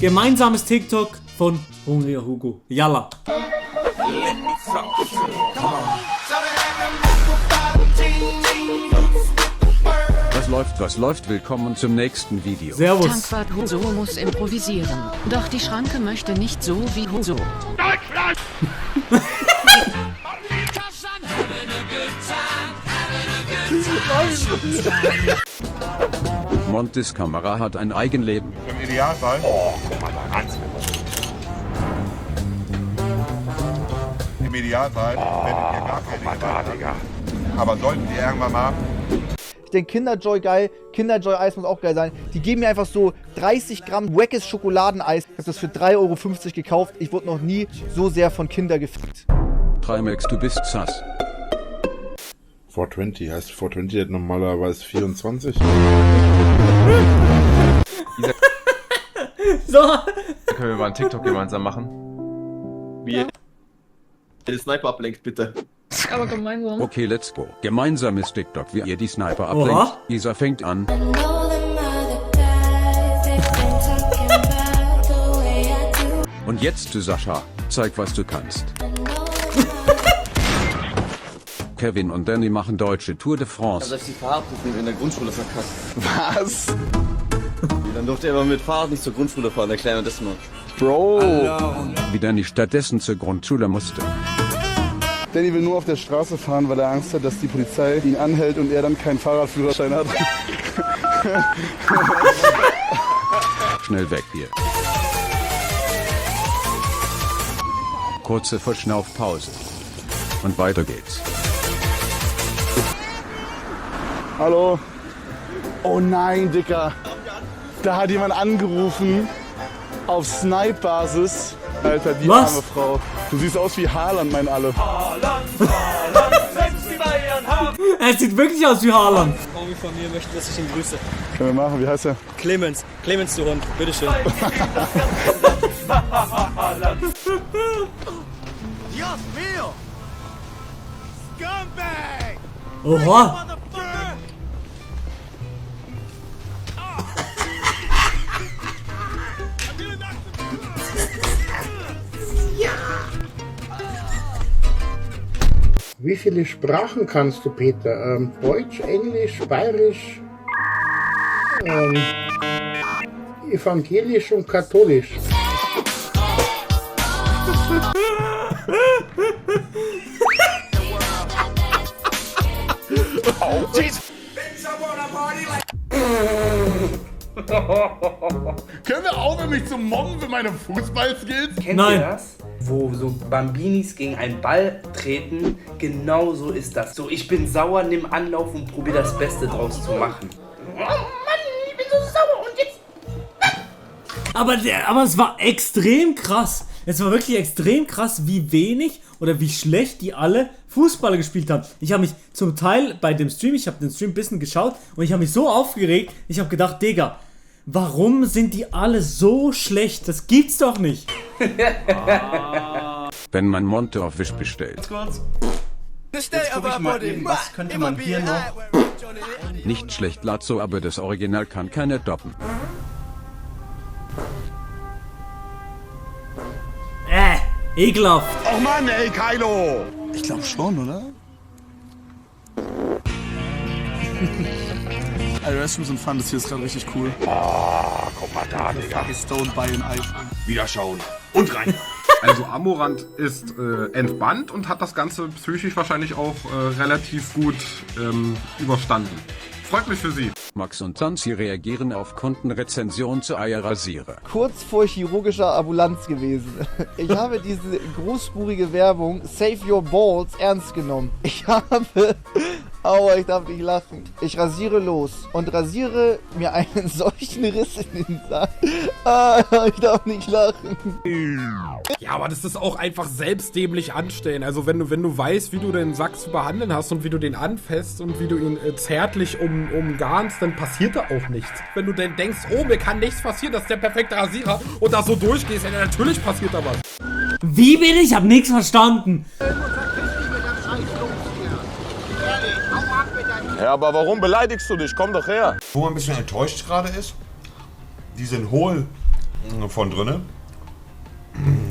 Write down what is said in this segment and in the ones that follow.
Gemeinsames TikTok von Hungriger Hugo. Yalla. Was läuft? Willkommen zum nächsten Video. Servus. Tankwart Huso muss improvisieren. Doch die Schranke möchte nicht so wie Huso. Deutschland! Montes Kamera hat ein Eigenleben. Im Idealfall. Oh, guck mal da, ganz. Im Idealfall werdet ihr gar keine Gewalt haben. Aber sollten die irgendwann mal. Ich denke, Kinderjoy geil, Kinderjoy-Eis muss auch geil sein. Die geben mir einfach so 30 Gramm wackes Schokoladeneis. Ich habe das für 3,50 € gekauft. Ich wurde noch nie so sehr von Kindern gefickt. Trimax, du bist sass. 420 heißt 420 hat normalerweise 24. So. Können wir mal einen TikTok gemeinsam machen? Wie ihr den Sniper ablenkt, bitte. Aber gemeinsam. Okay, let's go. Gemeinsames TikTok, wie ihr die Sniper Oha. ablenkt. Isa fängt an. Und jetzt du, Sascha. Zeig, was du kannst. Kevin und Danny machen deutsche Tour de France. Also ich die Fahrradprüfung in der Grundschule verkackt. Was? Dann durfte er aber mit Fahrrad nicht zur Grundschule fahren, erklären wir das mal. Bro! Wie Danny stattdessen zur Grundschule musste. Danny will nur auf der Straße fahren, weil er Angst hat, dass die Polizei ihn anhält und er dann keinen Fahrradführerschein hat. Schnell weg hier. Kurze Verschnaufpause. Und weiter geht's. Hallo? Oh nein, Dicker. Da hat jemand angerufen. Auf Snipe-Basis. Alter, die Was? arme Frau. Du siehst aus wie Haaland, mein alle. Er sieht wirklich aus wie Haaland. Homie von mir möchte, dass ich ihn grüße. Können wir machen, wie heißt er? Clemens. Clemens, du Hund. Bitteschön. Dios mío! Scumbag! Oha. Wie viele Sprachen kannst du, Peter? Deutsch, Englisch, Bayerisch, Evangelisch und Katholisch. Oh, jeez! Können wir aufhören, mich zu mobben für meine Fußballskills? Kennt Nein. ihr das? Wo so Bambinis gegen einen Ball treten, genau so ist das. So, ich bin sauer, nimm Anlauf und probier das Beste draus zu machen. Oh Mann, ich bin so sauer und jetzt... Aber es war extrem krass. Es war wirklich extrem krass, wie wenig oder wie schlecht die alle Fußball gespielt haben. Ich habe mich zum Teil bei dem Stream, ich habe den Stream ein bisschen geschaut und ich habe mich so aufgeregt, ich habe gedacht, Digga, warum sind die alle so schlecht? Das gibt's doch nicht. Wenn man Monte auf Wish bestellt. Jetzt guck ich mal eben, was könnte man hier noch... Nicht schlecht, Lazzo, aber das Original kann keiner doppen. Ekelhaft. Oh Mann, ey, Kylo! Ich glaube schon, oder? Ey, Restrooms und Fun, das hier ist gerade richtig cool. Oh, guck mal da, Digga. Stone by an Eis. Wieder schauen. Und rein. Also Amorant ist entbannt und hat das Ganze psychisch wahrscheinlich auch relativ gut überstanden. Freut mich für Sie. Max und Tanzi reagieren auf Kundenrezension zu Eierrasierer. Kurz vor chirurgischer Ambulanz gewesen. Ich habe diese großspurige Werbung Save Your Balls ernst genommen. Ich darf nicht lachen. Ich rasiere los und rasiere mir einen solchen Riss in den Sack. Ich darf nicht lachen. Ja, aber das ist auch einfach selbstdämlich anstellen. Also wenn du weißt, wie du den Sack zu behandeln hast und wie du den anfasst und wie du ihn zärtlich umgarnst, dann passiert da auch nichts. Wenn du dann denkst, oh, mir kann nichts passieren, das ist der perfekte Rasierer und da so durchgehst, ja, natürlich passiert da was. Wie bitte? Ich hab nichts verstanden. Ja, aber warum beleidigst du dich? Komm doch her. Wo man ein bisschen enttäuscht gerade ist, die sind hohl. von drinne.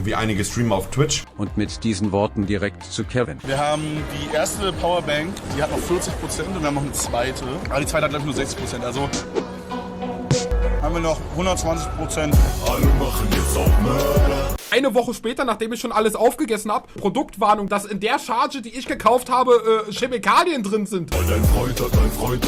Wie einige Streamer auf Twitch. Und mit diesen Worten direkt zu Kevin. Wir haben die erste Powerbank, die hat noch 40% und wir haben noch eine zweite. Aber die zweite hat, glaube ich, nur 60%. Also haben wir noch 120%. Alle machen jetzt auch Mörder. Eine Woche später, nachdem ich schon alles aufgegessen habe, Produktwarnung, dass in der Charge, die ich gekauft habe, Chemikalien drin sind. Dein Freund ist ein Freund,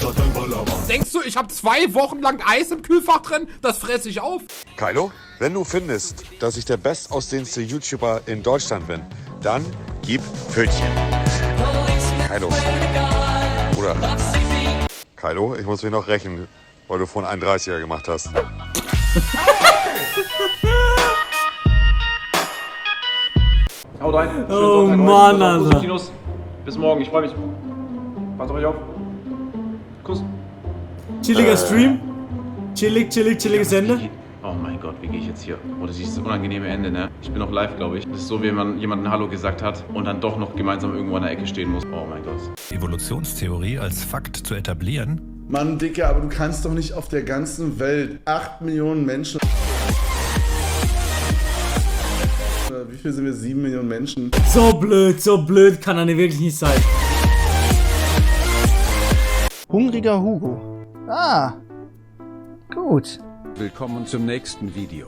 hat ein Ballermann. Denkst du, ich habe 2 Wochen lang Eis im Kühlfach drin? Das fresse ich auf. Kylo, wenn du findest, dass ich der bestaussehendste YouTuber in Deutschland bin, dann gib Pfötchen. Kylo. Bruder. Kylo, ich muss mich noch rächen, weil du vorhin einen 30er gemacht hast. Haut rein. Oh Mann, Alter. Bis morgen, ich freue mich. Passt auf euch auf. Kuss. Chilliger Stream. Chilliges Ende. Oh mein Gott, wie gehe ich jetzt hier? Oh, das ist das unangenehme Ende, ne? Ich bin noch live, glaube ich. Das ist so, wie man jemandem Hallo gesagt hat und dann doch noch gemeinsam irgendwo an der Ecke stehen muss. Oh mein Gott. Evolutionstheorie als Fakt zu etablieren. Mann, Dicker, aber du kannst doch nicht auf der ganzen Welt 8 Millionen Menschen... Wie viel sind wir? 7 Millionen Menschen. So blöd kann er wirklich nicht sein. Hungriger Hugo. Ah, gut. Willkommen zum nächsten Video.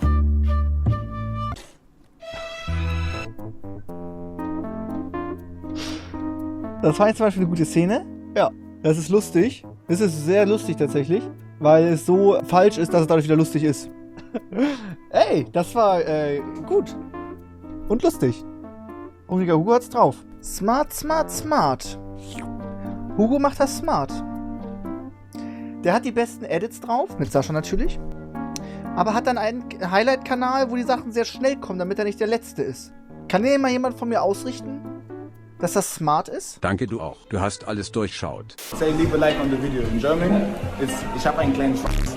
Das war jetzt zum Beispiel eine gute Szene. Ja, das ist lustig. Das ist sehr lustig tatsächlich, weil es so falsch ist, dass es dadurch wieder lustig ist. Ey, das war gut. Und lustig. Hungriger Hugo hat's drauf. Smart. Hugo macht das smart. Der hat die besten Edits drauf, mit Sascha natürlich. Aber hat dann einen Highlight-Kanal, wo die Sachen sehr schnell kommen, damit er nicht der Letzte ist. Kann dir mal jemand von mir ausrichten, dass das smart ist? Danke, du auch. Du hast alles durchschaut. Say leave a like on the video. In German ist, ich habe einen kleinen Schwanz.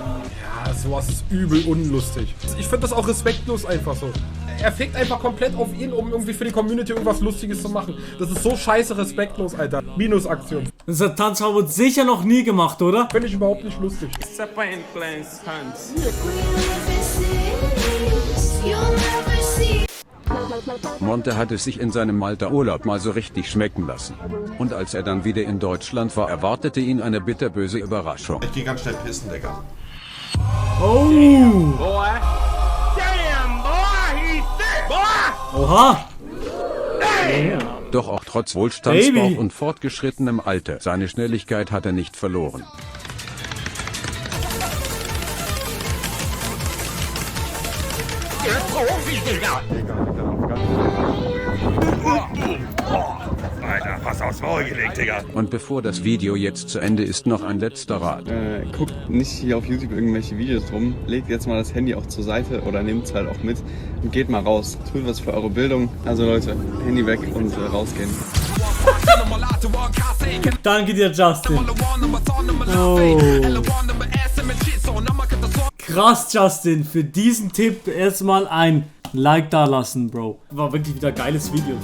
Ja, sowas ist übel unlustig. Ich finde das auch respektlos einfach so. Er fickt einfach komplett auf ihn, um irgendwie für die Community irgendwas Lustiges zu machen. Das ist so scheiße respektlos, Alter. Minusaktion. Das hat Tanzverbot sicher noch nie gemacht, oder? Finde ich überhaupt nicht lustig. Monte hat es sich in seinem Malta-Urlaub mal so richtig schmecken lassen. Und als er dann wieder in Deutschland war, erwartete ihn eine bitterböse Überraschung. Ich geh ganz schnell pissen, Digga. Oh! Oha! Doch auch trotz Wohlstandsbauch und fortgeschrittenem Alter, seine Schnelligkeit hat er nicht verloren. Alter, pass aufs Maul gelegt, Digga. Und bevor das Video jetzt zu Ende ist, noch ein letzter Rat. Guckt nicht hier auf YouTube irgendwelche Videos rum. Legt jetzt mal das Handy auch zur Seite oder nehmt es halt auch mit und geht mal raus. Tut was für eure Bildung. Also Leute, Handy weg und rausgehen. Danke dir, Justin. Oh. Krass, Justin. Für diesen Tipp erstmal ein Like da lassen, Bro. War wirklich wieder ein geiles Video.